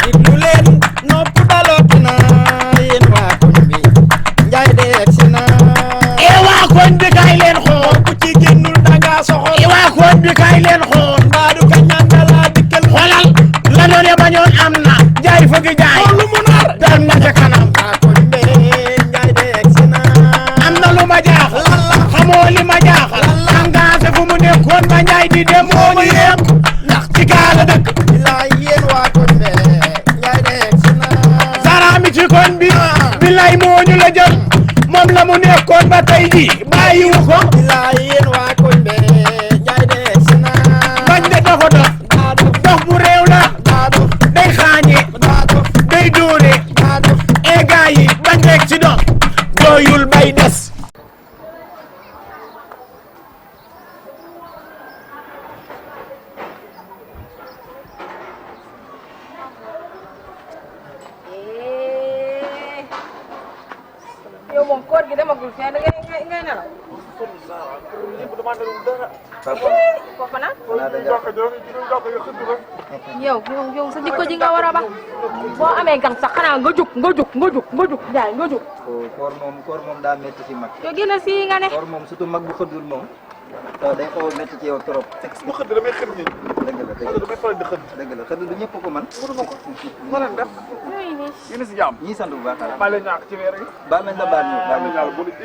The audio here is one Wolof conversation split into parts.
diglu leen nopp dalooti na yéen waa koñ bi njaay de egsi na waa koñ bi kaay leen xool ku ci génnul danga soxor waa koñ bi kaay leen xool mbaadu ka ñandala dikkel xoolal la noone bañoon am na jaay fëgg jaay lu mu nar dem na ca kanam waa koñ bi njaay de egsi na am na lu ma jaaxal xamoo li ma jaaxal engagé fu mu nekkoon ba njaay di dem moo ñu yem ndax ci gaala dëkk bilaay yéen waa koñ bi njaay de egsi na saraami ci koñ bi bilaay moo ñu la jël moom la mu nekkoon ba tey ji bàyyiwu ko bilaay yéen waa koñ bi njaay de egsi na bañ de dafa dof dof bu réew la day xaañe day dóore e gaa yi bañ rek ci dof doyul bay des yow moom koor gi demagul fee da ngay nelaw. kooku nag. yow sa jikko ji nga war a ba boo amee gan sax xanaa nga jóg jaay nga jóg. koor moom daa métti ci mag. yow gën a fii nga ne. koor moom surtout mag bu xëddul moom. day xaw a métti ci yow trop. bu xëdd damay xëdd nii. dëgg la damay faral di xëdd. dëgg la xëdd du ñëpp ko man. mënuma ko. ma leen def. yéen a si jàmm. ñii sant bu baax a maa leen ñàkk ci weer gi. baal nañ la baal ñu baal ñu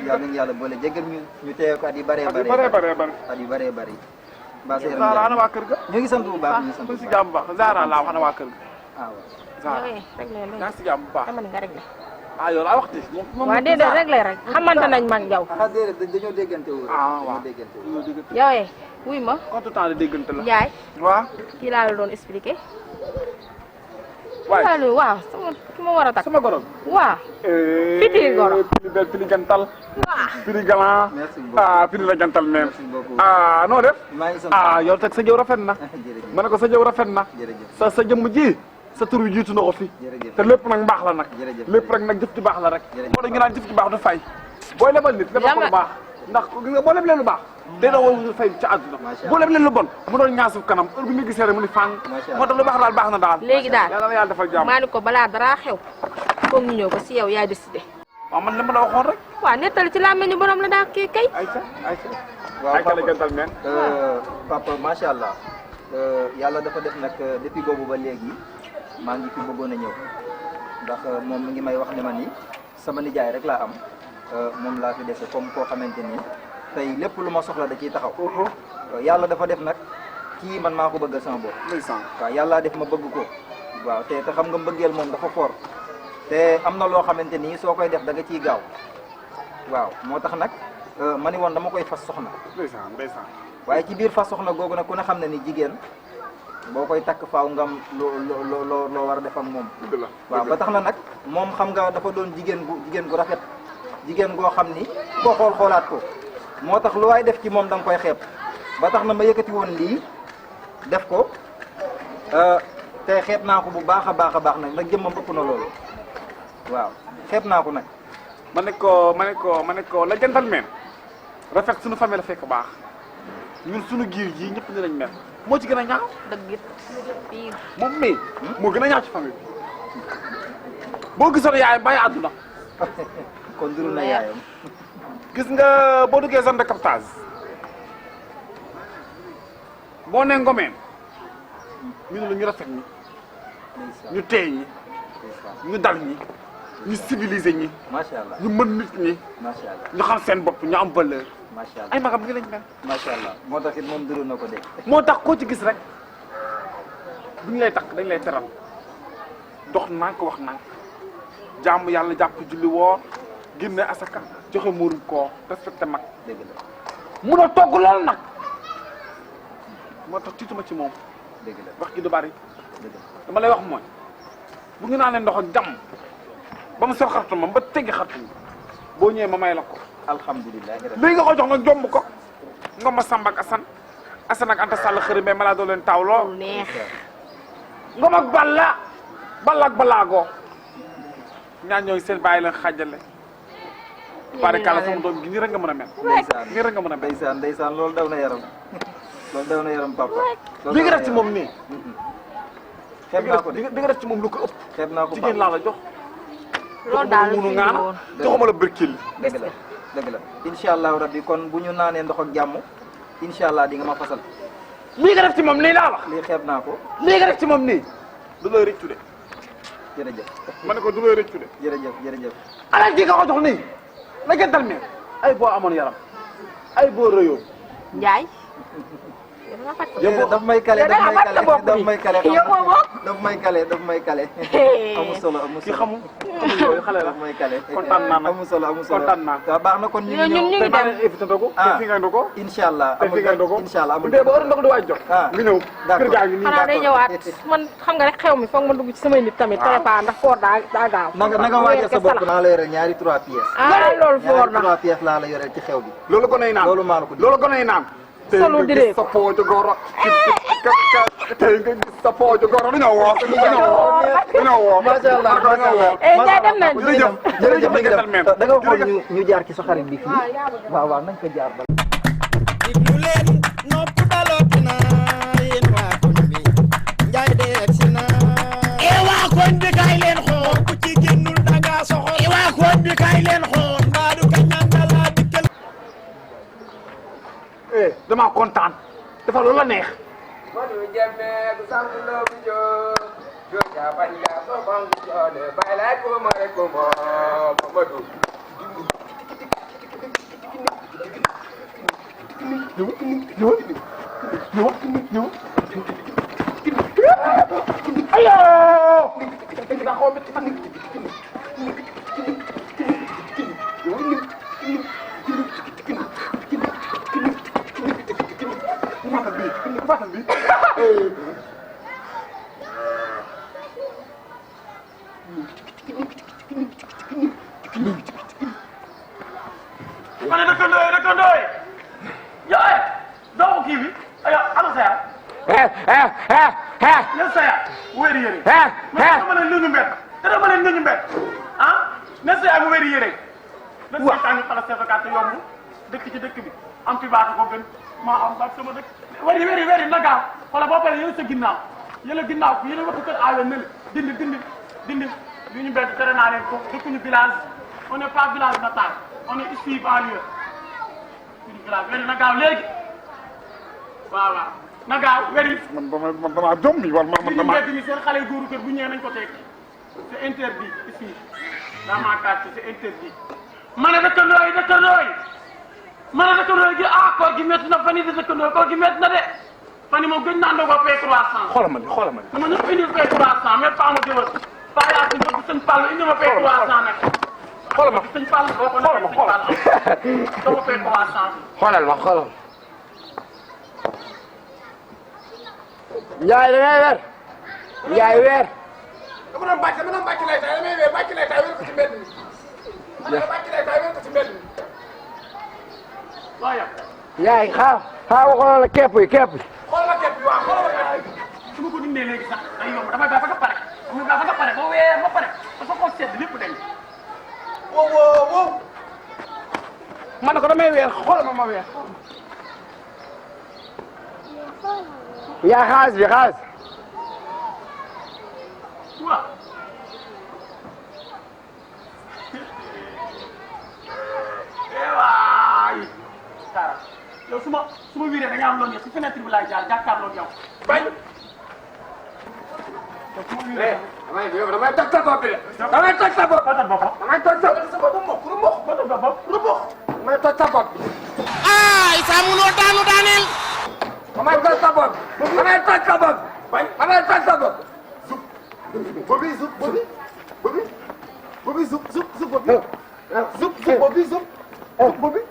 yàlla nañu yàlla boole jéggal ñu teew ko at yu bëree at yu bëree bëri. at yu bëree bëri. Zara ana waa kër ga. ñu ngi sant bu baax ñu ngi sant bu si baax. jàmm bu baax Zara laa wax ana waa kër ga. ah waaw. Zara yow réglé yaa ngi si jàmm bu baax. dama ne nga réglé. ah yow laa wax de. waaw déedéet réglé rek xamante nañ mag yow. ah déedéet dañoo déggante wu. ah waaw dañoo déggante wu. yow wuy ma. combien de temps de déggante la. Ndiaye. waaw. kii laa la doon expliqué. waaye waaw sama ki ma war a takk. sama goro. waaw. Fiti goro. Pili bel pili jantal. waaw. Pili galant. merci beaucoup ah pili la jantal même. merci beaucoup. ah noo def. maa ngi sant ah yow teg sa jëw rafet na. jërëjëf ma ne ko sa jëw rafet na. jërëjëf sa jëmm ji sa tur wi jiitu na ko fi. jërëjëf te lépp nag mbaax la nag. jërëjëf lépp rek nag jëf ci baax la rek. jërëjëf moo tax ñu naan jëf ci baax du fay. booy lebal nit lebal ko lu baax ndax gis nga boo leblee lu baax. day doon war fay ci àdduna. boo leblee lu bon mu doon ñaasuf kanam heure bi nga gisee rek mu ni fang. moo tax lu baax daal baax na daal. léegi daal yàlla na yàlla defal jàmm. maa ni ko balaa dara xew foog ñu ñëw ba si yow yaa décidé. waaw man li ma la waxoon rek. waaw nettali ci làmmiñu borom la daa kii kay. ayca ayca. waaw ayca la jantal men. papa macha allah yàlla dafa def nag depuis boobu ba léegi maa ngi fi bëggoon a ñëw ndax moom mi ngi may wax ne ma ni sama nijaay rek laa am moom laa fi dese comme koo xamante ni tey lépp lu ma soxla da ciy taxaw. yàlla dafa def nag kii man maa ko bëggal sama bopp. ndeysaan. waaw yàlla def ma bëgg ko. waaw te xam nga mbëggeel moom dafa fort te am na loo xamante ni soo koy def da nga ciy gaaw waaw moo tax nag ma ni woon dama koy fas soxna. ndeysaan ndeysaan. waaye ci biir fas soxna googu nag ku ne xam ne ni jigéen boo koy takk faaw ngam loo war a def ak moom. dëgg la waaw ba tax na nag moom xam nga dafa doon jigéen gu rafet jigéen goo xam ni koo xoolaat ko moo tax lu waay def ci moom da nga koy xeeb ba tax na ma yëkkati woon lii def ko te xeeb naa ko bu baax a baax nag jëmmam ëpp na loolu waaw xeeb naa ko nag. ma ne ko la jantal men rafet suñu famille la fekk baax ñun suñu giir ji ñëpp ni lañ mel moo ci gën a ñaaw. dëgg it pire. moom mii moo gën a ñaaw ci famille bi boo gisoon yaayam bàyyi àdduna. kon duru na yaayam. gis nga boo duggee zone de captage boo nee ngomeen ñu ne la ñu rafet ñi ñu teey ñi ñu dal ñi ñu civilisé ñi macha allah ñu mën nit ñi macha allah ñu xam seen bopp ñu am valeur macha allah ay magam ngi lañ mel. macha allah moo tax it moom duru na ko de. moo tax koo ci gis rek bu ñu lay takk dañ lay teral dox nànk wax nànk jàmm yàlla jàpp julli woor génne asaka joxe muurum koo respecté mag dëgg la mun a togg lool nag moo tax tiituma ci moom dëgg la wax gi du bari dëgg la dama lay wax mooy bu ñu naanee ndox ak jàmm ba mu sor xartu ma ba teggi xartu boo ñëwee ma may la ko alhamdulilah. léegi nga ko jox nag jomb ko nga ma Samba ak Assane ak Anta Sall xëri mais malaa doo leen taw lool neex. ngom ak Balla ak Balaago ñaan ñooy seen bàyyi leen xaajale barikalla sama doom gi nii rek nga mën a mel nii rek nga mën a mel ndeysaan loolu daw na yaram loolu daw na yaram papa li nga def ci moom nii xeeb naa ko de di nga def ci moom lu ko ëpp. xeeb naa ko jigéen laa la jox. loolu daal la munu fi ngaana woon. joxuma la birkil. dëgg la dëgg la incha allahu rabbi kon bu ñu naanee ndox ak jàmm incha allah di nga ma fasal lii nga def ci moom nii laa wax. lii xeeb naa ko lii nga def ci moom nii. du lay rëccu de. jërëjëf ma ne ko du lay rëccu de. jërëjëf jërëjëf alal ji nga ko jox nii. la gëntal mi ay boo amoon yaram ay boo rëyoon. Njaay. yéen a fàttali. déedéet daf may kale daf may kale daf may kale amul solo amul ki solo xamul yooyu xale la daf may kale kontaan naa nag amul solo amul solo kontaan naa. waaw baax na kon ñu ngi ñun ñu ñëw ngi maa dem. ngi invité ndogu. te fi ngay ndogu. incha allah te fi ngay ndogu. incha allah bu amul dee ba heure ndogu di waaj jot. ah nga ñëw d'accord. kër gaa ngi nii. xanaa day ñëwaat man xam nga rek xew mi foog ma dugg ci samay nit tamit. préparé ndax koor daa gaaw. na nga waajal sa bopp naa la yoreel ñaari 3 pièces ah loolu foor ñaari na. 3 pièces laa la yoreel ci xew bi loolu ko nay naan loolu maa la ko dig. loolu ko nay naan. Solo di leen sa pooju goro. tey nga gis sa pooju goro dañoo woo. dañoo woo. macha allah macha allah Njaay dem nañ. jërëjëf jërëjëf mi ngi dem jërëjëf da nga xool ñu jaar ci sa xarit bi fii waaw waaw nañ ko jaar ba diglu leen nopp dalooti na yéen waa koñ bi njaay de egsi na e waa koñ bi kaay leen xool ku ci génnul danga soxor e waa koñ bi kaay leen xool mbaadu kañ naan dala dikkal damaa kontaan dafa loolu la neex. Madu jemme ku sangu lo bu jo jo ja banja so bang jo de bay lay ko mare ko mo Madu ma ne dëkkandoo yi yow doomu kii bi aywa ana sa yaay. ñëw sa yaay wéeri yére. ma ne nuñu mbett dana ma ne nuñu mbett ah ne sa yaay mu wéeri yére. waaw dañ siy tànn pala certificat yomb dëkk ci dëkk bi am fi baax ko gën maa am baax sama dëkk. wéeri na gaaw wala boo paree yële sa ginnaaw ko yële waxu kër aawee ne la dindi nuñu mbett tere naa leen ko dëkkuñu village on n'est pas village natal on est ici banlieue suñu village wéri na gaaw léegi waaw na gaaw wéri. man damaa jommi wala man damaa. li seen xale góoru kër bu ñëwee nañ ko tekki c'est interdit ici dans ma quartier c'est interdit. ma ne dëkkandoo yi gi koor gi métti na fan yii di dëkkandoo koor gi métti na de fan yii moom gëj naa ndogoo paie 300. xoolal ma dama ñëpp indil paie 300 mais pas ma jëwal pas yaa si bëgg sëñ Fall indi ma paie 300 nag. xoolal ma sëñ Fall boo ko defee sëñ Fall dama paie 300. xoolal Njaay da ngay weer Njaay weer dama doon bàcc lay tay damay weer bàcc lay tay weer ko ci mbedd mi. ma ne la bàcc lay tay weer ko ci mbedd mi. waaw yow. Njaay xaar waxoon la képp yi xoolal ma képp bi waaw xoolal ma képp bi. su ma ko dindee léegi sax day yomb damay baax ba nga pare. damay baax ba nga pare ba weer ba pare dafa ko sedd lépp dañ. wow. ma ne ko damay weer xoolal ma weer. yaa xaalis bi xaalis waaw. waay. Kara yow su ma wiiree da nga am loolu yëpp si fenêtre bi laay jaar jàkkaarloo ak yow. bañ. yow su ma wiiree. damay toj sa bopp bi de damay toj sa bopp damay toj sa bopp damay toj sa bopp ay saa munoo daanu daaneel damay toj sa bopp damay toj sa bopp damay toj sa bopp bobi bobi bobi zup bobi